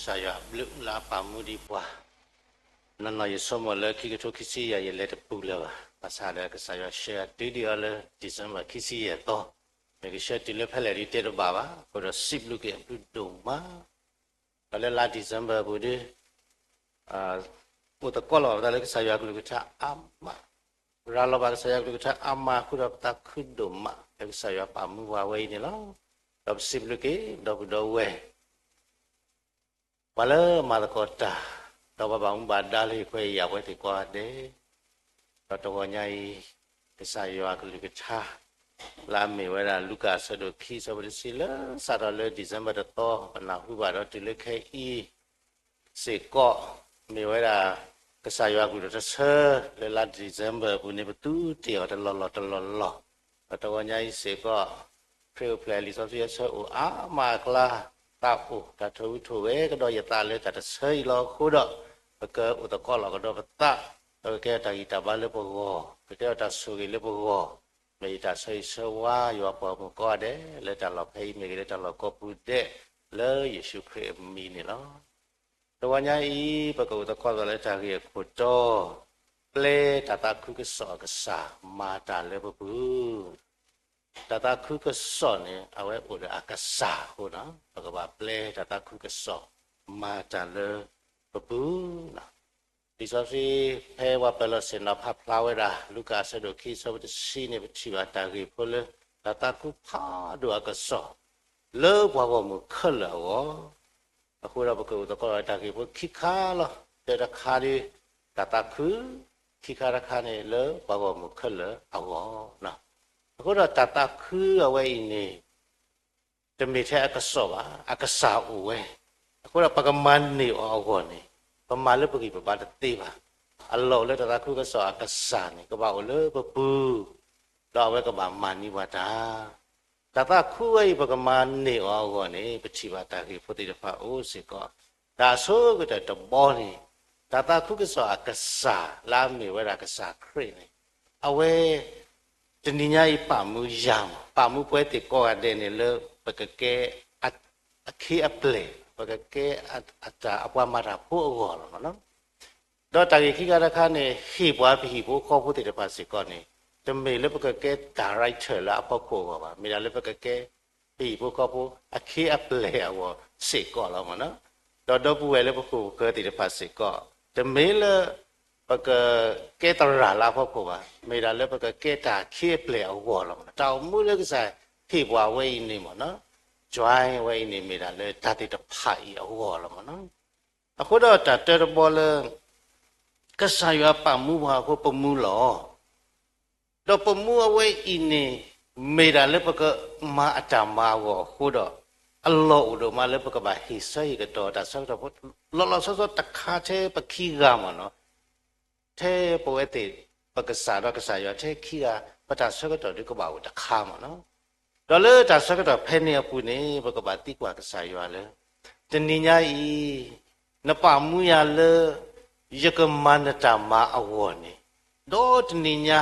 ကစၢ်ယွၤအဘျုးလၢအပာ်မူဒံးပှၤ, နီၢ်နီၢ်ယဆိကမိၣ်လၢခံကထိခံဆံယဲၢ် ယလဲၤတပူၤလၢၤဘၣ်. ဘၣ်ဆၣ်ဒီးကစၢ်ယွၤဆှၢအတုၤဒံးအီၤလၢ December ခံဆံယဲၢ်သီ, မ့ၢ်ကဆှၢတုၤလၢဖဲလဲၣ်ဒ်တဲတဘၣ်ဘၣ်, အဃိဒီးစံးဘျုးက့ၤအဘျုးဒိၣ်မး. ဒီးလၢလါ December ပူၤဒီး အိၣ်သကိးလီၤပသးလၢကစၢ်ယွၤကလုၢ်ကထါအါမး, ရၤလီၤဘၣ်ကစၢ်ယွၤကလုၢ်ကထါအါမးအဃိဒီး ပသးခုဒိၣ်မးလၢကစၢ်ယွၤပာ်မူပှၤဝဲအံၤန့ၣ်လီၤ. ဒီးပစံးဘျုးက့ၤ ဒီပုၢ်ဒီဝဲၢ် ပှၤလၢမၤသကိးတၢ်, ဒီးပှၤဘၣ်မူဘၣ်ဒါလၢဟံၣ်ခွဲးယာ်ဝဲသ့ၣ်ကိးဂၤဒဲး, ဒီးတဂီၤညါအံၤ ကစၢ်ယွၤကလုၢ်ကထါ လၢအမ့ၢ်ဝဲဒၣ်လူၤကၣ်အဆၢဒိၣ်ခံ အဆၢဖိတဆံ လၢစးထီၣ်လၢ December တသီ ပနၢ်ဟူဘၣ်ဒီးတုၤလၢခဲအံၤ စ့ၢ်ကီး မ့ၢ်ဝဲဒၣ် ကစၢ်ယွၤကလုၢ်ကထါတဆၢ လၢလါ December ပူၤန့ၣ် ပသူတ့ၢ်အီၤတလီၢ်လီၢ်တလီၢ်လီၢ်, ဒီးတဂီၤညါအံၤစ့ၢ်ကီး ခရံာ်အိၣ်ဖျဲၣ်လံာ်စီဆှံအဆၢအိၣ်အါမးအကျါ, သးအိၣ် တၢ်ထီၣ်အူထီၣ်ဂဲၤကဒီးယသးလၢတၢ်တဆၢအံၤလီၤအဃိဒီး, ပကအိၣ်သကိးလီၤကဒီးပသး, ဒီးကကဲထီၣ်တၢ်ဂံၢ်တၢ်ဘါလၢပဂီၢ်, ကကဲထီၣ်တၢ်ဆိၣ်ဂ့ၤလၢပဂီၢ်, မ့ၢ်ယတၢ်ဆၢဂ့ၤဆၢဝါ ယွၤပှၤဂီၢ်မုၢ်ကိးဂၤဒဲး လၢတၢ်လီၢ်ဖဲအံၤမ့ၢ်ဂ့ၤ လၢတၢ်လီၢ်ကိးပူၤဒဲး လၢယ့ၣ်ၡူးခရံာ်အမံၤန့ၣ်လီၤ. တဂီၤညါအံၤ ပကအိၣ်သကိးသးလၢတၢ်ဂ့ၢ်အခိၣ်တီ, ပျဲတၢ်သးခုကစီၣ်အကစၢ် မၤတၢ်လၢပပူၤ. တၢ်သးခုကစီၣ်န့ၣ် အဝဲအိၣ်ဒီးအကစၢ်အဃိဒီး ပကဘၣ်ပျဲတၢ်သးခုကစီၣ် မၤတၢ်လၢပပူၤ. လံာ်စီဆှံဖဲပှၤပၢၤလီၢ်ဆ့ၣ်နီၤဖးဖျါဝဲဒၣ် လူၤကၣ်အဆၢဒိၣ်ခံ အဆၢဖိတဆံန့ၣ် ပထံၣ်ဘၣ်တၢ်ဂ့ၢ်ဖိလၢ တၢ်သးခုဖးဒိၣ်အကစီၣ် လၢပှၤဂီၢ်မုၢ်ခဲလၢာ်အဂီၢ်, အဃိဒီးပကအိၣ်သကိးတၢ်ဂ့ၢ်ဖိခံခါလီၤ. တၢ်တခါဒီး တၢ်သးခု, ခံခါတခါန့ၣ်လၢပှၤဂီၢ်မုၢ်ခဲလၢာ်အဂီၢ်. အဃိဒီးတၢ်သးခုအဝဲအံၤန့ၣ် တမ့ၢ်ထဲအကစီၣ်ဘၣ်, အကစၢ်အိၣ်ဝဲ, အဃိဒီးပကမၤန့ၢ်အီၤအဂီၢ်န့ၣ် ပမၤလၢပဂံၢ်ပဘါတသ့ဘၣ်. အလီၢ်အိၣ်လၢတၢ်သးခုကစီၣ်အကစၢ်န့ၣ် ကဘၣ်အိၣ်လၢပပူၤ, ဒီးအဝဲကဘၣ်မၤန့ၢ်ပှၤတၢ် တၢ်သးခုဝဲအံၤ ပကမၤန့ၢ်အီၤအဂီၢ်န့ၣ် ပထံၣ်ဘၣ်တၢ်ဂ့ၢ်ဖိသ့ၣ်တဖၣ်အိၣ်စ့ၢ်ကီး. တၢ်အဆိကတၢၢ်တဘီန့ၣ် တၢ်သးခုကစီၣ်အကစၢ် လၢအမ့ၢ်ဝဲဒၣ်ကစၢ်ခရံာ်န့ၣ် အဝဲ တနံၤညါအံၤပာ်မူယၤမး, ပာ်မူပဝဲသ့ၣ်ကိးဂၤဒဲးန့ၣ်လၢ ပကကဲ အခ့အပျဲၢ်, ပကကဲအတၢ်အပှၤမၤတၢ်ဖိအဂီၢ်လီၤမးနီၤ. ဒီးတၢ်ဂ့ၢ်ခံခါတခါန့ၣ် ဟ့ၣ်ပှၤပဟံၣ်ဖိဃီဖိသ့ၣ်တဖၣ်စ့ၢ်ကီးန့ၣ် တမ့ၢ်လၢပကကဲ director လၢအဖီခိၣ်အဂီၢ်ဘၣ်, မ့ၢ်ဒၣ်လၢပကကဲ ပဟံၣ်ဖိဃီဖိအခ့အပျဲၢ်အဂီၢ်စ့ၢ်ကီးလီၤမးနီၤ. ဒီးဒီပုၢ်ဝဲၢ်လၢပခိၣ်ပဃၢၤသ့ၣ်တဖၣ်စ့ၢ်ကီး တမ့ၢ်လၢ ပကကဲသရၣ်လၢအဖီခိၣ်ဘၣ်, မ့ၢ်ဒၣ်လၢပကကဲတၢ်အခ့အပျဲၢ်အဂီၢ်လီၤမးနီၤ. တၢ်အိၣ်မူလၢကစၢ်ဟ့ၣ်ပှၤဝဲအံၤန့ၣ်မးနီၤ, join ဝဲအံၤန့ၣ် မ့ၢ်ဒၣ်လၢတၢ်သ့ၣ်တဖၣ်အံၤအဂီၢ်လီၤမးနီၤ. အဃိဒီးတၢ်တၢတဘီလၢ ကစၢ်ယွၤပာ်မူပှၤအဃိပမူလီၤ. ဒီးပမူအဝဲအံၤန့ၣ် မ့ၢ်ဒၣ်လၢပကမၤအတၢ်မၤအဂီၢ်အဃိဒီး အလီၢ်အိၣ်ဒိၣ်မးလၢပကဘၣ်ဟ့ၣ်ဆၢဟ့ၣ်ကတီၤတၢ်ဆၢကတီၢ်ဖိ လီၤလီၤဆီဆီတခါထဲပခံဂၤမးနီၤ. ထဲပဝဲသ့ၣ် ပကစၢ်ဒီးကစၢ်ယွၤထဲခံဂၤ ပတၢ်ဆၢကတီၢ်ဒုးကဘၣ်အိၣ်တခါမးနီၤ. ဒီးလၢတၢ်ဆၢကတီၢ်ဖဲန့ၣ်အပူၤန့ၣ် ပကဘၣ်သံကွၢ်ကစၢ်ယွၤလၢ တနံၤညါအံၤ နပာ်မူယၤလၢ ယကမၤနတၢ်မၤအဂီၢ်န့ၣ် ဒီးတနံၤညါ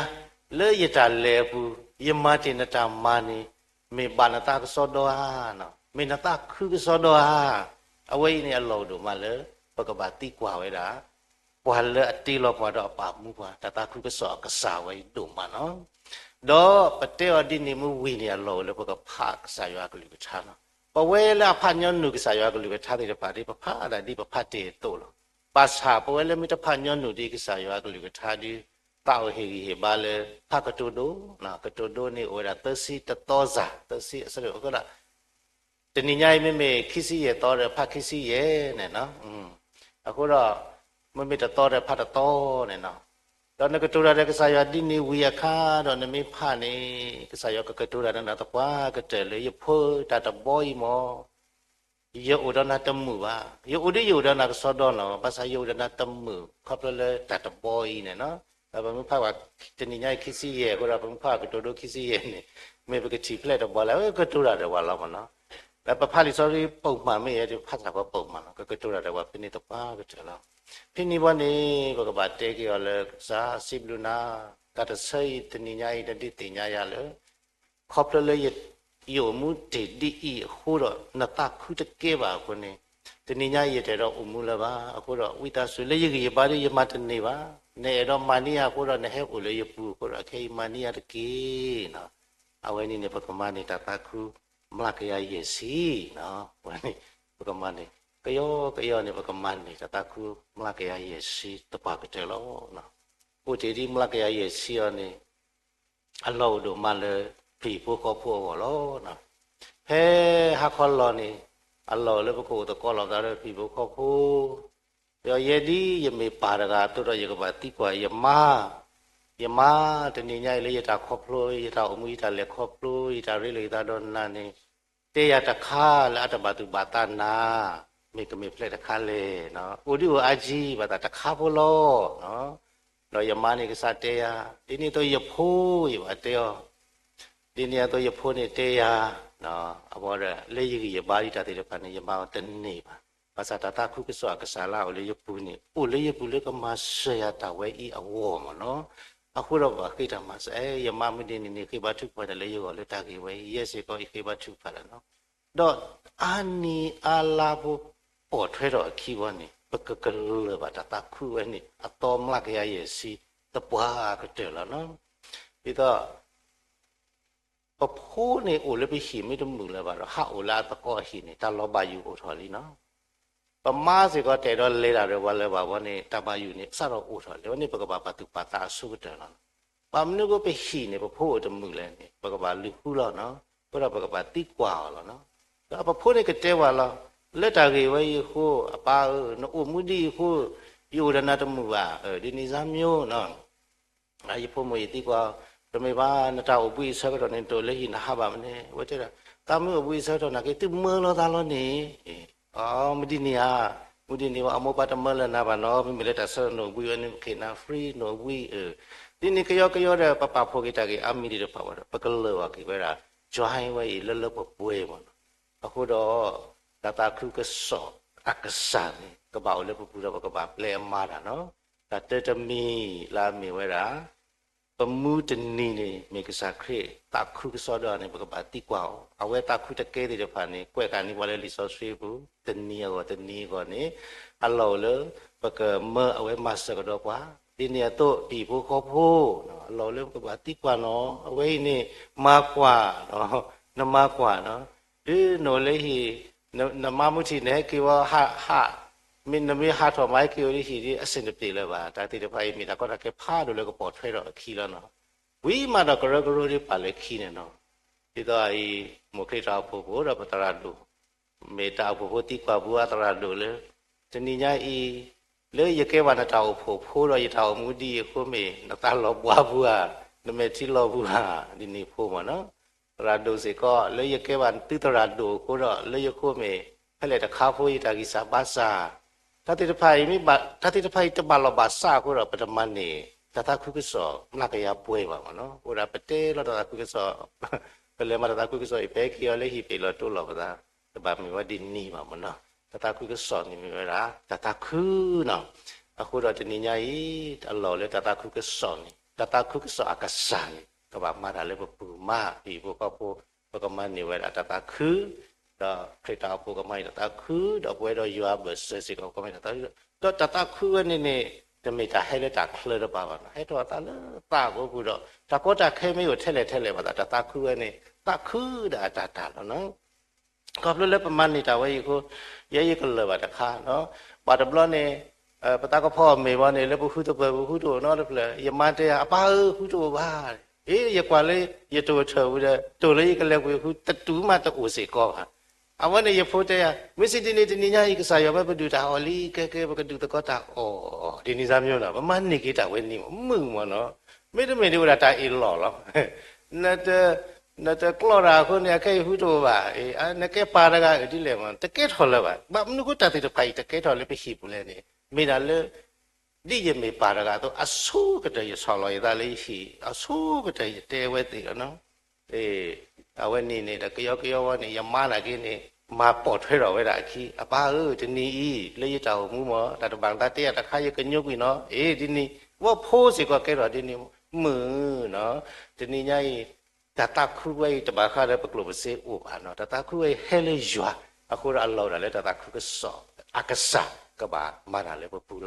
လၢယတၢ်လဲၤအပူၤ ယမၤတ့ၢ်နတၢ်မၤန့ၣ် မ့ၢ်ဘၣ်နသးကစီဒီဧါ, မ့ၢ်နသးခုကစီဒီဧါ. အဝဲအံၤန့ၣ်အလီၢ်အိၣ်ဒိၣ်မးလၢ ပကဘၣ်သံကွၢ်ဝဲဒၣ် ပှၤလၢအတ့လီၤပှၤဒီးအပာ်မူပှၤ တၢ်သးခုကစီၣ်အကစၢ်ဝဲအံၤဒိၣ်မးနီၤ. ဒီးပတဲအီၤဒ်န့ၣ်မ့ၢ်ဝံၤန့ၣ် အလီၢ်အိၣ်လၢပကဖးကစၢ်ယွၤအကလုၢ်ကထါနီၤ. ပဝဲလၢအဖးညီနုၢ်ကစၢ်ယွၤအကလုၢ်ကထါသ့ၣ်တဖၣ်ဒီး ပဖးဒၣ်ဒ်ပဖးတ့ၢ်အသိးလီၤ. ဘၣ်ဆၣ်ပဝဲလၢမ့ၢ်တဖးညီနုၢ်ဒံးကစၢ်ယွၤအကလုၢ်ကထါဒီး သးအိၣ်ဟ့ၣ်ဂံၢ်ဟ့ၣ်ဘါလၢ ဖးကတိၤဒိ, ကတိၤဒိန့ၣ်အိၣ်ဝဲဒၣ် သၢဆံတသီစၢ်, သၢဆံအဆၢဒိၣ်အဃိဒီး တနံၤညါအံၤမ့မ့ၢ်ခံဆံယဲၢ်သီဒီးဖးခံဆံယဲၢ်န့ၣ်နီၤ. အဃိဒီး မ့မ့ၢ်တသီဒီးဖးတသီန့ၣ်နီၤ. ဒီးနကတိၤတၢ်ဒီးကစၢ်ယွၤဒ်န့ၣ်ဝံၤအခါဒီးနမ့ၢ်ဖးန့ၣ် ကစၢ်ယွၤကကတိၤတၢ်ဒီးနၤသပှၢ်ကတၢၢ်လၢ ယဖိတၢ်တဘီအံၤမ့ၢ် ယအိၣ်ဒီးနၤတမုာ်ဘၣ်. ယအိၣ်ဒ်ယအိၣ်ဒီးနၤကစီဒီလီၤ, ဘၣ်ဆၣ်ယအိၣ်ဒီးနၤတမုာ် ခီဖျိလၢတၢ်တဘီအံၤန့ၣ်နီၤ. ဒီးပမ့ၢ်ဖးဝဲတနံၤညါအံၤခံဆံယဲၢ်အဃိဒီး ပမ့ၢ်ဖးကတိၤဒိခံဆံယဲၢ်န့ၣ် မ့ၢ်ပကထံၣ်ဖျဲးတဘီလၢ ကကတိၤတၢ်ဒီးပှၤလီၤမ့ၢ်နီၤ. ဒီးပဖးလံာ်စီဆှံပိာ်မုၣ်မ့ၢ်ယဲ ပဖးတၢ်ပှၤပိာ်မုၣ်လီၤ ကကတိၤတၢ်ဒီးပှၤဖဲန့ၣ်သပှၢ်ကတၢၢ်လီၤ. ဖဲန့ၣ်ဘီန့ၣ် ပကဘၣ်တဲက့ၤအီၤလၢ ကစၢ်စံးဘျုးနၤ, တၢ်တဆၢအံၤတနံၤညါအံၤ နဒုးသ့ၣ်ညါယၤလၢ ခီဖျိလၢ ယအိၣ်မူတ့ၢ်ဒ်အံၤအဃိဒီး နသးခုတကဲဘၣ်အဃိန့ၣ် တနံၤညါအံၤယတအဲၣ်ဒိးအိၣ်မူလၢၤဘၣ်. အဃိဒီး ဝံသးစူၤ လၢယဂံၢ်ယဘါဒ်ယမၤတန့ၢ်ဘၣ်. နအဲၣ်ဒိးမၤန့ၢ်ယၤအဃိဒီး နဟဲအိၣ်လၢယပူၤအဃိဒီး ခဲအံၤမၤန့ၢ်ယၤတက့ၢ်. အဝဲန့ၣ်န့ၣ် ပကမၤန့ၢ်တၢ်သးခုမျးကယၤယဲၢ်ဆံ, ဝဲန့ၣ် ပကမၤန့ၢ် ကယီကယီန့ၣ် ပကမၤန့ၢ်တၢ်သးခုမျးကယၤယဲၢ်ဆံသပှၢ်ကတၢၢ်လီၤ. အိၣ်တ့ၢ်ဒ်မျးကယၤယဲၢ်ဆံအံၤန့ၣ် အလီၢ်အိၣ်ဒိၣ်မးလၢ ပျံၤဖိဃီဖိအဂီၢ်လီၤ. ဖဲဟါခီလီၤန့ၣ် အလီၢ်အိၣ်လၢပကအိၣ်သကိးလိာ်သးဒီးပျံၤဖိဃီဖိ, ဒီးယဲဒ်ယမ့ၢ်ပၢ်တဂၤအသိးဒီး ယကဘၣ်သံကွၢ်ယမါ, ယမါ တနံၤညါအံၤလၢယတၢ်ခီဖျိ ယတၢ်အိၣ်မူယတၢ်လဲၤခီဖျိ ယတၢ်ရ့လိာ်ယသးဒီးနၤန့ၣ် တဲယၤတခါလၢအတၢ်ဘၣ်သူၣ်ဘၣ်သးနၤ, မ့ၢ်ကမ့ၢ်ဖျဲၣ်တခါလဲၣ်. အိၣ်ဒံးအိၣ်အါကံ ဘၣ်သးတခါဖိလီၤ. ဒီးယမါန့ၣ်ကစၢ်တဲယၤ, ဒ်န့ၣ်အသိးယဖိ ယဘၣ်တဲအီၤ, ဒ်န့ၣ်အသိးယဖိန့ၣ်တဲယၤ, အဝဲဒီး လၢယဂံၢ်ယဘါဒ်တၢ်သ့ၣ်တဖၣ်န့ၣ် ယမၤအီၤတန့ၢ်ဘၣ်. ဘၣ်ဆၣ်တၢ်သးခုကစီၣ်အကစၢ်လၢအအိၣ်လၢယပူၤန့ၣ် အိၣ်လၢယပူၤလၢကမၤစၢၤယၤတၢ်ဝဲအံၤအဂီၢ်မ့ၢ်နီၤ. အဃိဒီးပဘၣ်ဃ့တၢ်မၤစၢၤ, အဲ ယမါမုၢ်ဒ်န့ၣ်န့ၣ် ဃ့ဘါထုကဖၣ်တၢ်လၢယဂီၢ်လၢတၢ်ဂ့ၢ်ဝဲအံၤ ယဲစ့ၢ်ကီး ယဃ့ဘါထုကဖၣ်တၢ်နီၤ. ဒီးအါနံၤအါလါဖိပိာ်ထွဲထီၣ်အခံဘီန့ၣ် ပကကလၢၤဘၣ်တၢ်သးခုဝဲန့ၣ် အသီမျးကယၤယဲၢ်ဆံသပှၢ်ကတၢၢ်လီၤနီၤ. ဒ်သိး ပဖိန့ၣ်အိၣ်လၢပဟံၣ်မ့ၢ်တမုာ်လၢၤဘၣ်ဒီး ဟးအိၣ်လၢအသကိးအဟံၣ်န့ၣ် တၢ်လီၤဘၣ်ယိၣ်အိၣ်ထီၣ်လံနီၤ. ပမါစ့ၢ်ကီးတအဲၣ်ဒိးလဲၤတၢ်ဒီးပှၤလၢၤဘၣ်ဘီန့ၣ် တၢ်ဘၣ်ယိၣ်န့ၣ် စးထီၣ်အိၣ်ထီၣ်လံ. အဝဲန့ၣ်ပကဘၣ်ပာ်သူၣ်ပာ်သးအဆိကတၢၢ်လီၤ. ဘၣ်မနုၤဃိပဟံၣ်န့ၣ် ပဖိအိၣ်တမုာ်လဲၣ်န့ၣ် ပကဘၣ်လုၢ်ဃုလီၤနီၤ. အဃိဒီးပကဘၣ်သံကွၢ်အီၤလီၤနီၤ. ဒီးပဖိန့ၣ်ကတဲဝဲလီၤ, လၢတၢ်ဂ့ၢ်ဝဲအံၤအဃိ အပၢ်ဧၢ, နအိၣ်မူဒ်အံၤအဃိ ယအိၣ်ဒီးနၤတမုာ်ဘၣ်, ဒ်န့ၣ်စၢ်မ့ၢ်နီၤ. ယဖိမုၣ်ယသံကွၢ်, တမ့ၢ်ဘၣ် နတၢ်အိၣ်ဘှံးအဆၢကတီၢ်န့ၣ် နတအိၣ်လၢဟံၣ်နဟးဘၣ်မနုၤလဲၣ်. အဝဲတဲဒၣ်, သးမ့ၢ်အိၣ်ဘှံးအဆၢကတီၢ်နာ်က့ သုမၢလီၤသးလီၤန့ၣ်. အီ မုၢ်ဒ်န့ၣ်ဧါ, မုၢ်ဒ်န့ၣ်ဝဲ အမိၢ်ပၢ်တမၢလၢၤနၤဘၣ်နီၤ, မ့မ့ၢ်လၢတၢ်ဆၢကတီၢ်နအိၣ်ဘှံးဝဲန့ၣ် မ့ၢ်က့ၤနၤ free နအိၣ်ဘှံး. ဒ်န့ၣ်ကယီကယီဒီး ပပာ်ဖှိၣ်က့ၤတၢ်ဂ့ၢ်အါမံၤသ့ၣ်တဖၣ်ဝဲဒီး ပကလၢာ်ဘၣ်က့ၤဝဲဒၣ် join ဝဲအံၤလၢလၢပှဲၤပှဲၤမ့ၢ်နီၤ. အဃိဒီး တၢ်သးခုကစီၣ်အကစၢ်န့ၣ် ကဘၣ်အိၣ်လၢပပူၤဒီး ပကဘၣ်ပျဲအမၤတၢ်နီၤ. တၢ်တၢတမံၤလၢအမ့ၢ်ဝဲဒၣ် ပမူတနံၤန့ၣ် မ့ၢ်ကစၢ်ခရံာ်သးခုကစီၣ်ဒီးန့ၣ် ပကဘၣ်သံကွၢ်အီၤ. အဝဲသးခုတကဲသ့ၣ်တဖၣ်န့ၣ် ကွဲးဃာ်န့ၢ်ပှၤလၢလံာ်စီဆှံပူၤ တနံၤအဂီၢ်တနံၤအဂီၢ်န့ၣ် အလီၢ်အိၣ်လၢ ပကမၢအဝဲမၤစၢၤကဒီးပှၤ. ဒ်န့ၣ်အသိး ပဟံၣ်ဖိဃီဖိ အလီၢ်အိၣ်လၢပကဘၣ်သံကွၢ်နီၤ, အဝဲအံၤန့ၣ် မၤကွၢ်, နမၤကွၢ်နီၤ. ဒ်နအိၣ်လၢဟံၣ် နမါမုၢ်ထံး နဟဲက့ၤဝဲ ဟး ဟး မ့ၢ်နမ့ၢ်ဟးထီၣ်မးဟဲက့ၤအိၣ်လၢဟံၣ်ဒ် အဆင်တပြေလၢၤဘၣ်. တၢ်သ့ၣ်တဖၣ်အံၤ မ့ၢ်တၢ်ကီတၢ်ခဲဖးဒိၣ်လၢကပိာ်ထွဲထီၣ်အခံလီၤနီၤ. ဝံၤမးဒီးကရၢကရိဒ်ပာ်လၢခံန့ၣ်နီၤ. ဒ်သိးအံၤ မိၢ်ခရံာ်တၢ်အိၣ်ဖှိၣ်ဖိဒီးပသရၣ်ဒိၣ် မ့ၢ်တၢ်အိၣ်ဖှိၣ်ဖိသံကွၢ်ပှၤသရၣ်ဒိၣ်လၢ တနံၤညါအံၤ လၢယကဲဘၣ်နတၢ်အိၣ်ဖှိၣ်ဖိဒီးယတၢ်အိၣ်မူဒ်အံၤအဃိမ့ၢ် နသးလီၤဘှါပှၤဧါ, နမဲာ်ထံလီၤပှၤဧါ, ဒ်န့ၣ်ဖိမ့ၢ်နီၤ. သရၣ်ဒိၣ်စ့ၢ်ကီး လၢယကဲဘၣ်သုသရၣ်ဒိၣ်အဃိဒီး လၢယဃိမ့ၢ် ဖဲလဲၣ်တခါဖိယတၢ်ဂံၢ်စၢ်ဘါစၢ် တၢ်သ့ၣ်တဖၣ်အံၤမ့ၢ်ဘၣ် တၢ်သ့ၣ်တဖၣ်အံၤတဘၣ်လီၢ်ဘၣ်စးအဃိဒီး ပတမၤန့ၢ် တၢ်သးခုကစီၣ်မျးကယၤပှဲၤဘၣ်မ့ၢ်နီၤ. အိၣ်ဒၣ်ပတဲလီၤတၢ်သးခုကစီၣ် ပလဲၤမၤတၢ်သးခုကစီၣ်အံၤ ပဟဲက့ၤအီၤလၢဟံၣ်ပ့ၤလီၤတိလီၤပသး တဘၣ်မ့ၢ်ဝဲဒ်န့ၣ်ဘၣ်မ့ၢ်နီၤ. တၢ်သးခုကစီၣ်န့ၣ်မ့ၢ်ဝဲဒၣ် တၢ်သးခုနီၤ. အဃိဒီးတနံၤညါအံၤ အလီၢ်လၢတၢ်သးခုကစီၣ်န့ၣ် တၢ်သးခုကစီၣ်အကစၢ်န့ၣ် ကဘၣ်မၤတၢ်လၢပပူၤမး ပဟံၣ်ဖိဃီဖိ ပကမၤန့ၢ်ဝဲဒၣ်တၢ်သးခု ဒီးခရံာ်တၢ်အိၣ်ဖှိၣ်ကမၤန့ၢ်တၢ်သးခု ဒီးပဝဲဒီးယွၤအဘၢၣ်စၢၤစ့ၢ်ကီး ပကမၤန့ၢ်တၢ်သးခု ဒီးတၢ်သးခုဝဲန့ၣ်န့ၣ် တမ့ၢ်တၢ်ဟဲလၢတၢ်ချၢတပၤဘၣ်နီၤ, ဟဲထီၣ်အသးလၢသးအပူၤဒီး တၢ်ကီတၢ်ခဲမ့ၢ်အိၣ်ထဲလဲၣ်ထဲလဲၣ်ဘၣ်သး တၢ်သးခုဝဲန့ၣ် သးခုဒၣ်အတၢ်တၢ်လီၤနီၤ. ခီဖျိလၢပမၤန့ၢ်တၢ်ဝဲအံၤအဃိ ယဲယကလၢာ်ဘၣ်တခါနီၤ. ဘၣ်တဘျီန့ၣ် ပသးကဖီအီၣ်မ့ၤဘီန့ၣ် လၢပဃုသပၢၤပဃုတအိၣ်နီတဖျၢၣ် ယမါတဲယၤ အပၢ်ဧၢ ဃုတအိၣ်ဘၣ်. အ့ ယကွၢ်လၢ ယတိၢ်ထၢၣ်ဝံၤဒီး တိၢ်လၢယကလဲၤကွံာ်ဃု တတုၤမးတအိၣ်စ့ၢ်ကီးဘၣ်. အဝဲန့ၣ်ယဖိတဲယၤ မ့ၢ်စံးဒ်န့ၣ် တနံၤညါအံၤ ကစၢ်ယွၤဝဲပဒုၣ်တၢ်အီၣ်လံ ကဲကဲ ပကဒုၣ်သကိးတၢ်အီၣ် ဒ်န့ၣ်စၢ်မ့ၢ်နီၤ ပမၤန့ၢ်က့ၤတၢ်ဝဲန့ၣ်မ့ၢ်မုာ်မ့ၢ်နီၤ. မ့တမ့ၢ်ဒ်ဝဲဒၣ်တၢ်အ့ၣ်လိာ်လီၤ နတကျီၢ်တၢ်အဃိန့ၣ် အခဲအံၤဃုတအိၣ်ဘၣ်. နကဲပၢ်တဂၤအံၤဒ်လဲၣ်မး တကဲထီၣ်လၢၤဘၣ်. ဘၣ်မနုၤဃိတၢ်သ့ၣ်တဖၣ်အံၤတကဲထီၣ်လၢပဟံၣ်ပူၤလဲၣ်န့ၣ် မ့ၢ်ဒၣ်လၢ ဒ်ယမ့ၢ်ပၢ်တဂၤအသိး အဆိကတၢၢ်ယဆီၣ်လီၤယသးလၢယဟံၣ် အဆိကတၢၢ်ယတဲဝဲသ့ၣ်လီၤနီၤ. အဝဲန့ၣ်န့ၣ်ဒီးကယီကယီဝဲန့ၣ် ယမါနာ်က့န့ၣ် မၤပိာ်ထွဲထီၣ်ဝဲဒၣ်အခံ အပၢ်ဧၢ တနံၤအံၤ လၢယတၢ်အိၣ်မူမး တၢ်တဘၣ်သးတဲယၤတခါ ယကညိကွံာ်နီၤ အ့ ဒ်န့ၣ် ဝဲဖိစ့ၢ်ကီးကဲထီၣ်ဒ်န့ၣ် မုာ်နီၤ. တနံၤညါအံၤ တၢ်သးခုဝဲအံၤ တဘၣ်ဃးဒီးပကျိၣ်ပစ့အိၣ်ဘၣ်နီၤ တၢ်သးခုဝဲအံၤဟဲလၢယွၤ အဃိဒီးအလီၢ်ဝဲဒၣ်လၢတၢ်သးခုကစီၣ်အကစၢ်ကဘၣ်မၤတၢ်လၢပပူၤ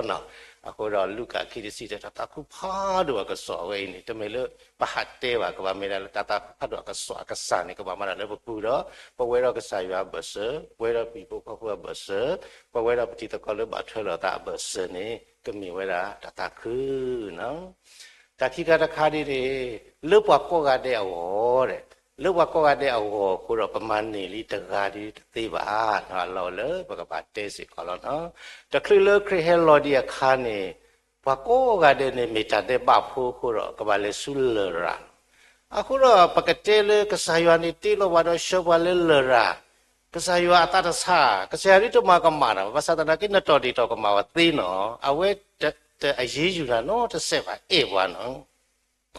လီၤ. အဃိဒီးလူၤကၣ်ခံတဆံတဲ တၢ်သးခုဖးဒိၣ်အကစီၣ်အဝဲအံၤန့ၣ် တမ့ၢ်လၢပဟးတဲဘၣ် ကဘၣ်မ့ၢ်ဒၣ်လၢတၢ်သးခုဖးဒိၣ်အကစီၣ်အကစၢ်န့ၣ် ကဘၣ်မၤတၢ်လၢပပူၤဒီး ပဝဲဒီးကစၢ်ယွၤအဘၢၣ်စၢၤ, ပဝဲဒီးပဟံၣ်ဖိဃီဖိအဘၢၣ်စၢၤ, ပဝဲဒီးပတံၤသကိးလၢဘၣ်ထွဲလိာ်သးအဘၢၣ်စၢၤန့ၣ် ကမ့ၢ်ဝဲဒၣ်တၢ်သးခုနီၤ. တၢ်ခံခါတခါဒ်န့ၣ် လၢပှၤကိးဂၤဒဲးအဂီၢ်ဒီး လၢပှၤကိးဂၤဒဲးအဂီၢ်အဃိဒီး ပမၤန့ၢ်လံတဂၤဒ်တသ့ဘၣ်, အလီၢ်လၢပကဘၣ်တဲစ့ၢ်ကီးလီၤနီၤ. တချုးလၢခရံာ်ဟဲလီၤဒံးအခါန့ၣ် ပှၤကိးဂၤဒဲးန့ၣ် မ့ၢ်တၢ်ဒဲးဘးဖိအဃိဒီး ကဘၣ်လဲၤဆူလရာ်လီၤ. အဃိဒီးပကတဲလၢကစၢ်ယွၤန့ၣ်တ့လီၤပှၤဒီးဆှၢပှၤလၢလရာ်, ကစၢ်ယွၤအသးတဆါ, ကစၢ်ယွၤဒ်တမၤကမၣ်တၢ်ဘၣ်, ဘၣ်ဆၣ်သနာ်က့ နတီၢ်ဒ့ၣ်တီၢ်ကမၣ်ဝဲသ့နီၤ, အဝဲတအယ့ယူၤနၤနီတစဲးဘၣ်, အဲၣ်ပှၤနီၤ.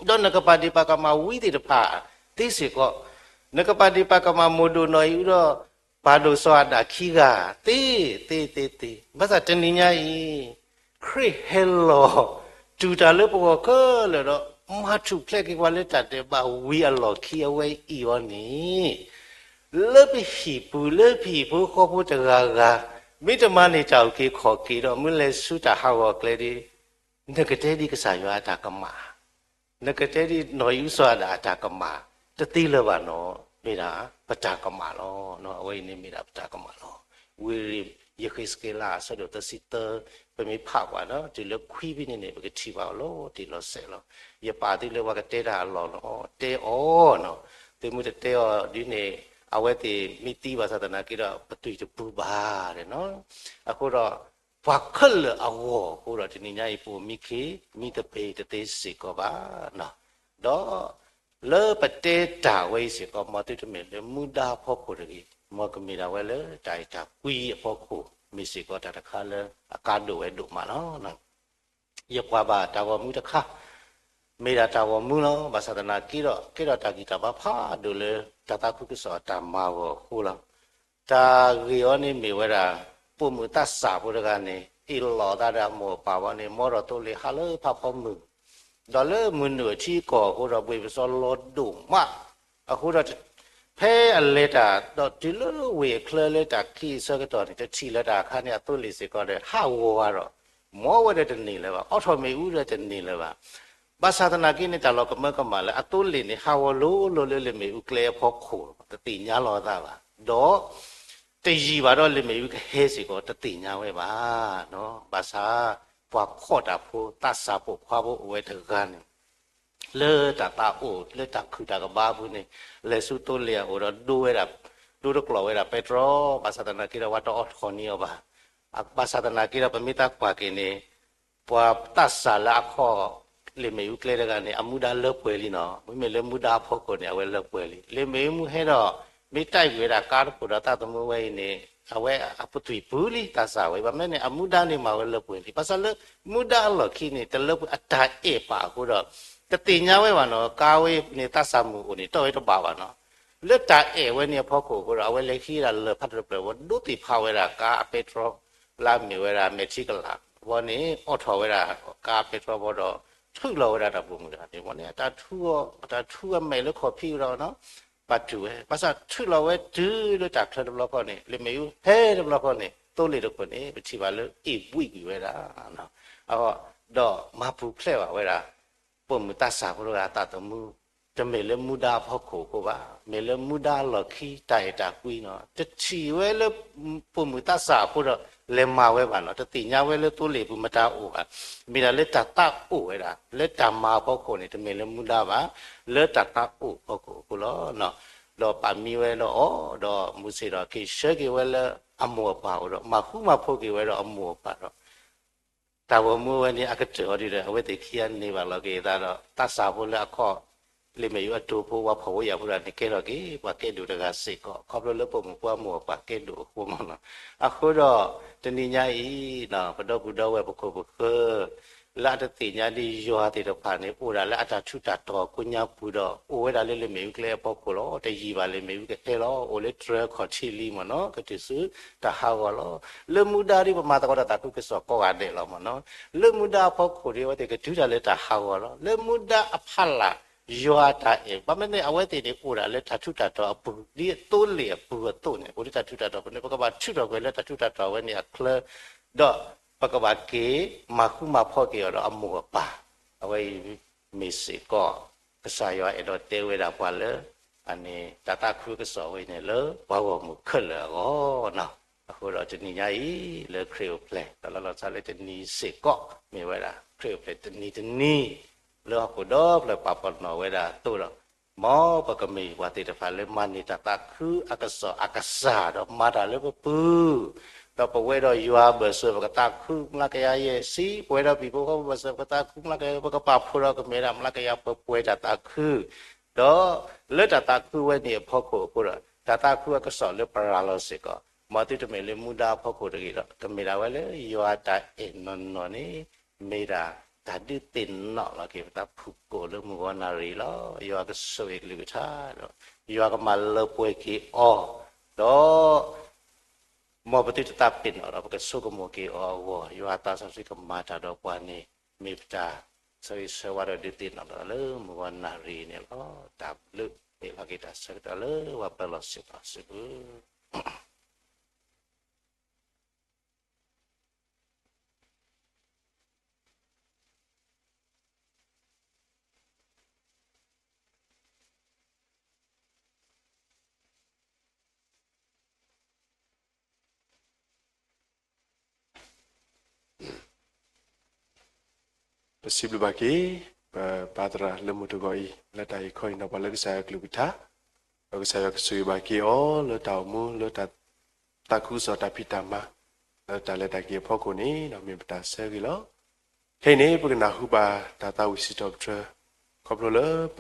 ဒီးနကပာ်ဒ့ၣ်ပာ်ကမၣ်ဝံသ့ၣ်တဖၣ်သ့စ့ၢ်ကီး, နကပာ်ဒ့ၣ်ပာ်ကမၣ်မိၢ်ဒိၣ်နီၢ်အံၤဒီး ပၢ်ဒိၣ်စီၤအၤဒၣ်ခံဂၤသ့, သ့သ့သ့, ဘၣ်ဆၣ်တနံၤညါအံၤ ခရံာ်ဟဲလီၤ တူၢ်တၢ်လၢပဂီၢ်ခဲလၢာ်ဒီး မၤထူၣ်ဖျဲးက့ၤပှၤလၢတၢ်ဒဲးဘးဝံၤအလီၢ်ခံအဝဲအံၤအီၤန့ၣ် လၢပဟံၣ်ပူၤ လၢပဟံၣ်ဖိဃီဖိတဂၤဂၤ မ့ၢ်တမၤန့ၢ်တၢ်အုၣ်က့ၤခီၣ်က့ၤဒီး မ့ၢ်လဲၤဆူတၢ်ဟးဂီၤကျဲဒီး နကတဲဒ်ကစၢ်ယွၤအတၢ်ကမၣ်, နကတဲဒ်နီၢ်အံၤစီၤအၤဒၣ်အတၢ်ကမၣ် တသ့လၢၤဘၣ်နီၤ, မ့ၢ်ဒၣ်ပတၢ်ကမၣ်လီၤ. အဝဲအံၤန့ၣ်မ့ၢ်ဒၣ်ပတၢ်ကမၣ်လီၤ. ဝံယဃ့းစက့လးအဆၢဒိၣ်သၢဆံသၢ ပမ့ၢ်ဖးကွၢ်နီၤ တုၤလၢခွံဖဲန့ၣ်န့ၣ် ပကထံၣ်ဘၣ်အီၤလီၤတံၢ်လီၤဆဲးလီၤ. ယပာ်သုလၢပှၤကတဲတၢ်အလီၢ်လီၤ, တဲအီၤနီၤ, သုမ့ၢ်တတဲအီၤဒ်န့ၣ် အဝဲသ့ၣ်မ့ၢ်သံဘၣ်ဆၣ်သနာ်က့ဒီး ပသွံၣ်တပူၤဘၣ်နီၤ. အဃိဒီး ပှၤခဲလၢာ်အဂီၢ်အဃိဒီး တနံၤညါအံၤ ပအိၣ်မံခ့ မံသပ့ၤတသ့စ့ၢ်ကီးဘၣ်နီၤ. ဒီးလၢပတဲတၢ်ဝဲအံၤစ့ၢ်ကီး မ်သုတမ့ၢ်လၢမူဒါအဖီခိၣ်တဂ့ၤ, မ်ကမ့ၢ်ဒၣ်ဝဲလၢတၢ်အဲၣ်တၢ်ကွံအဖီခိၣ် မ့ၢ်စ့ၢ်ကီးတၢ်တခါလၢအကါဒိၣ်ဝဲဒိၣ်မးလီၤ. ယကွၢ်ဘၣ်တၢ်ဂီၤမူတခါ မ့ၢ်ဒၣ်တၢ်ဂီၤမူလီၤ. ဘၣ်ဆၣ်သနာ်က့ဒီး ကဲထီၣ်တၢ်ဂံၢ်တၢ်ဘါဖးဒိၣ်လၢ တၢ်သးခုကစီၣ်အတၢ်မၤဂီၢ်အဃိလီၤ. တၢ်ဂ့ၢ်အီၤန့ၣ်မ့ၢ်ဝဲဒၣ် ပိာ်မုၣ်သးစၢ်ဖိတဂၤန့ၣ် အ့ၣ်လိာ်သးဒီးအမိၢ်အပၢ်ဝဲန့ၣ် မ်ဒီးသိလ့ၣ်ဟးလၢဖးဖီမုၢ်, ဒီးလၢမုၢ်နုာ်အထံအကီၢ်အဃိဒီး ဘှ့ၣ်ပစီလီၤဒိၣ်မး, အဃိဒီး ဖဲအလဲၤတၢ် ဒီးတုၤလၢဝ့ၢ်အချၢလၢတၢ်ခံအဆၢကတီၢ်န့ၣ် တထံၣ်လၢၤတၢ်အခါန့ၣ် အသိလ့ၣ်စ့ၢ်ကီးဒီး ဟးဂီၤဝဲဒီး မ်ဝဲဒီးတန့ၢ်လၢၤဘၣ်, အိးထီၣ်မ့ၣ်အူဒီးတန့ၢ်လၢၤဘၣ်. ဘၣ်ဆၣ်သနာ်က့န့ၣ် တၢ်လီၤကမၢကမၣ်လၢအသိလ့ၣ်န့ၣ် ဟးဂီၤလိၤလိၤလၢလ့ၣ်မ့ၣ်အူကျဲအဖီခိၣ် တသ့ၣ်ညါလီၤအသးဘၣ်, ဒီး တယံာ်ဘၣ်ဒီးလ့ၣ်မ့ၣ်အူကဟဲစ့ၢ်ကီး တသ့ၣ်ညါဝဲဘၣ်. ဘၣ်ဆၣ် ပှၤဖှီၣ်တၢ်ဖိ သးစၢ်ပိာ်ခွါဖိအိၣ်ဝဲတဂၤန့ၣ် လၢတၢ်သးအိၣ် လၢတၢ်ခုၣ်တၢ်ကဘါအပူၤန့ၣ် လဲၤဆူသိလ့ၣ်အအိၣ်ဒီး ဒိဝဲဒၣ် ဒိတကျိးဝဲဒၣ်ပဲတြီ, ဘၣ်ဆၣ်သနာ်က့ဒီး ပှၤတအိးထီၣ်န့ၢ်အီၤဘၣ်. ဘၣ်ဆၣ်သနာ်က့ဒီး ပမ့ၢ်သးကွၢ်က့ၤန့ၣ် ပှၤသးစၢ်လၢအခီၣ်လ့ၣ်မ့ၣ်အူကျဲတဂၤန့ၣ် အမူဒါလၢပှဲၤလံနီၤ. မ့မ့ၢ်လၢမူဒါအဖီခိၣ်န့ၣ် အဝဲလၢပှဲၤလံ. လ့ၣ်မ့ၣ်အူမ့ၢ်ဟဲဒီး မ့ၢ်တဲာ်ကွံာ်ဝဲဒၣ်ကါတခိၣ်ဒီးသးသမူဝဲအံၤန့ၣ် အဝဲအပသွံၣ်ပူၤလံ သးစၢ်ဝဲ, ဘၣ်မနုၤန့ၣ် အမူဒါန့ၣ်မၤဝဲလၢပှဲၤလံ. ဘၣ်ဆၣ်လၢမူဒါအလီၢ်ခံန့ၣ် တလၢပှဲၤအတၢ်အဲၣ်ပာ်အဃိဒီး တသ့ၣ်ညါဝဲဘၣ်နီၤ, ကါဝဲအံၤန့ၣ် သးစၢ်မုၣ်အိၣ်န့ၣ် တီၢ်ဝဲတဘၣ်ဘၣ်နီၤ. လၢတၢ်အဲၣ်ဝဲန့ၣ်အဖီခိၣ်အဃိဒီး အဝဲလဲၤဟံးဒၣ်လၢၢ်ဖးတဖျၢၣ်ဝဲ ဒိသ့ၣ်ဖးဝဲဒၣ်ကါအပဲတြီ လၢအမ့ၢ်ဝဲဒၣ်မဲာ်ထံကလၤဝဲန့ၣ် အိးထီၣ်ဝဲဒၣ်ကါအပဲတြီဝဲဒီး ထုးလီၤဝဲဒၣ်တၢ်ပိာ်မုၣ်တဂၤန့ၣ် ဝဲန့ၣ် အတၢ်ထုအီၤ အတၢ်ထုအမဲာ်လၢခီၣ်ဖံးဝဲဒီးနီၤ ပာ်တူၢ်ဝဲ, ဘၣ်ဆၣ်ထုးလီၤဝဲတုၤလၢတၢ်ချၢတဘျီဃီန့ၣ် လ့ၣ်မ့ၣ်အူဟဲတဘျီဃီန့ၣ် သိလ့ၣ်တခိၣ်န့ၣ် ပထံၣ်ဘၣ်လၢအ့ၣ်ဘှံးကွံာ်ဝဲဒၣ်. အဃိဒီးမၤပူၤဖျဲးဘၣ်ဝဲဒၣ် ပိာ်မုၣ်သးစၢ်ဖိတဂၤအသးသမူ, တမ့ၢ်လၢမူဒါအဖီခိၣ်အဃိဘၣ်, မ့ၢ်လၢမူဒါအလီၢ်ခံ တၢ်အဲၣ်တၢ်ကွံနီၤ, တထံၣ်ဝဲလၢ ပိာ်မုၣ်သးစၢ်အဃိဒီး လဲၤမၤဝဲဘၣ်နီၤ, တသ့ၣ်ညါဝဲလၢသိလ့ၣ်ပူၤမတၤအိၣ်ဘၣ်, မ့ၢ်ဒၣ်လၢတၢ်သးအိၣ်ဝဲဒၣ် လၢတၢ်မၤအဖီခိၣ်န့ၣ် တမ့ၢ်လၢမူဒါဘၣ်, လၢတၢ်သးအိၣ်အဖီခိၣ်အဃိလီၤ. ဒီးပာ်မံဝဲဒီးအီၤ, ဒီးမူၤစ့ၣ်ဒီးက့ၤဆှၢက့ၤဝဲလၢအမိၢ်အပၢ်အအိၣ်ဒီး မၤဃူမၤဖိးက့ၤဝဲဒီးအမိၢ်အပၢ်ဒီး တၢ်ဂီၤမူဝဲန့ၣ် အကတၢၢ်အီၤဒ်ဒီး အဝဲသ့ၣ်ခံဂၤန့ၢ်ဘၣ်လီၤက့ၤအသးဒီး သးစၢ်ဖိလၢအခီၣ်လ့ၣ်မ့ၣ်အူအတိၢ်ဖိ ပှၤဖှီၣ်ဖိယာ်ဖိတဂၤန့ၣ် ကဲထီၣ်က့ၤ ပှၤကဲဒိၣ်တဂၤစ့ၢ်ကီး ခီဖျိလၢပိာ်မုၣ်ဖိအမိၢ်အပၢ်ကဲဒိၣ်အဃိမ့ၢ်နီၤ. အဃိဒီး တနံၤညါအံၤ ပဒီပုၢ်ဒီဝဲၢ်ပခိၣ်ပဃၢၤ လၢအတသ့ၣ်ညါဒံးယွၤသ့ၣ်တဖၣ်န့ၣ် အိၣ်ဒၣ်လၢအတၢ်ထူးတၢ်တီၤကိညါပူၤဒီး အိၣ်ဝဲဒၣ်လၢလ့ၣ်မ့ၣ်အူကျဲအဖီခိၣ်လီၤ. တယံာ်ဘၣ်လ့ၣ်မ့ၣ်အူကဟဲလီၤ. အိၣ်လၢတြၢၤခီၣ်ထံးလံမ့ၢ်နီၤ ကတုၤဆူတၢ်ဟးဂီၤလီၤ. လၢမူဒါဒ်ပမၤသကိးတၢ်သးခုကစီၣ်ကိးဂၤဒဲးလီၤမ့ၢ်နီၤ. လၢမူဒါအဖီခိၣ်ဒ်အဝဲသ့ၣ်ကတုၤတၢ်လၢတၢ်ဟးဂီၤလီၤ. လၢမူဒါအဖီလာ် ယွၤအတၢ်အဲၣ်, ဘၣ်မနုၤန့ၣ် အဝဲသ့ၣ်န့ၣ်အိၣ်ဒၣ်လၢတၢ်ထူးတၢ်တီၤအပူၤ ဒ်သိလ့ၣ်အပူၤအသိးန့ၣ် အိၣ်လၢတၢ်ထူးတၢ်တီၤပူၤန့ၣ် ပကဘၣ်ထုးထီၣ်ကွံာ်လၢတၢ်ထူးတၢ်တီၤဝဲန့ၣ်အချၢ, ဒီးပကဘၣ်က့ၤမၤဃူမၤဖိးက့ၤအီၤဒီးအမိၢ်အပၢ်, အဝဲအံၤမ့ၢ်စ့ၢ်ကီး ကစၢ်ယွၤအဲၣ်ဒိးတဲဝဲဒၣ်ပှၤလၢ အန့ၣ် တၢ်သးခုအကစီၣ်ဝဲန့ၣ်လၢ ပှၤဂီၢ်မုၢ်ခဲလၢာ်အဂီၢ်နီၤ. အဃိဒီးတနံၤညါအံၤ လၢခရံာ်အိၣ်ဖျဲၣ် ဒီးလီၤလီၤဆီဆီလၢတနံၤစ့ၢ်ကီး မ့ၢ်ဝဲဒၣ် ခရံာ်အိၣ်ဖျဲၣ်တနံၤတနံၤ လၢဟီၣ်ခိၣ်ဒီဖျၢၣ်ပာ်ပနီၣ်ဝဲဒၣ်အသိးဒီး မ်ပကမ့ၢ်ပှၤသ့ၣ်တဖၣ်လၢမၤန့ၢ်တၢ်သးခုအကစီၣ်အကစၢ်ဒီးမၤတၢ်လၢပပူၤ ဒီးပဝဲဒီးယွၤအဘၢၣ်စၢၤ ပကသးခုမျးကယၤယဲၢ်ဆံ, ပဝဲဒီးပံၤဖိဃီဖိဘၢၣ်စၢၤ ပကသးခုမျးကယၤ, ပကပာ်ဖှိၣ်ဒီးကမ့ၢ်ဒၣ်မျးကယၤပှဲၤပှဲၤတၢ်သးခု, ဒီးလၢတၢ်သးခုဝဲန့ၣ်အဖီခိၣ်အဃိဒီး တၢ်သးခုအကစီၣ်လၢပရၤလီၤစ့ၢ်ကီး, မ်သုတမ့ၢ်လၢမူဒါအဖီခိၣ်တဂ့ၤဒီး ကမ့ၢ်ဒၣ်ဝဲလၢယွၤအတၢ်အဲၣ်နီၢ်နီၢ်န့ၣ် မ့ၢ်ဒၣ်တၢ်ဒုးသ့ၣ်နီၣ်လီၤက့ၤ ပသးဖုၣ်ကိာ်လၢမုၢ်ဂီၤနၣ်ရံၣ်လီၤ. ယွၤကဆိၣ်ဂ့ၤအကလုၢ်ကထါဒီး ယွၤကမၤလၢပှဲၤက့ၤအီၤ, ဒီး မ်ပသုတသးပ့ၤနီၣ်ဒီး ပကဆိကမိၣ်က့ၤအီၤအဂီၢ်, ယွၤအသးစီဆှံကမၤတၢ်ဒီးပှၤန့ၣ် မ့ၢ်ပတၢ်ဆၢဂ့ၤဆၢဝါဒီးဒုးသ့ၣ်နီၣ်လီၤလၢမုၢ်ဂီၤနၣ်ရံၣ်န့ၣ်လီၤ. တၢ်ဘျုး မ့ၢ်လီၤက့ၤတၢ်ဆၢကတီၢ်လၢပှၤပၢၤလီၢ်စ့ၢ်ကီးစ့ၢ်ကီး ပစံးဘျုးဘၣ်က့ၤ ပပၢ်သရၣ်လၢမုၢ်တဂီၤအံၤ လၢတၢ်ဟ့ၣ်ခီဟ့ၣ်နီၤပှၤလၢကစၢ်ယွၤကလုၢ်ကထါ, ဒီးကစၢ်ယွၤကဆိၣ်ဂ့ၤဘၣ်က့ၤအီၤလၢတၢ်အိၣ်မူလၢတၢ်သးခုကစီၣ်တၢ်ဖံးတၢ်မၤ လၢတၢ်လဲၤတၢ်က့ၤအဖီခိၣ်န့ၣ် ဒီးမ့ၢ်ပတၢ်ဆၢဂ့ၤလီၤ. ခဲအံၤန့ၣ် ပကနၢ်ဟူဘၣ်တၢ်သးဝံၣ်စံးထီၣ်ပတြၢၤ ခီဖျိလၢပ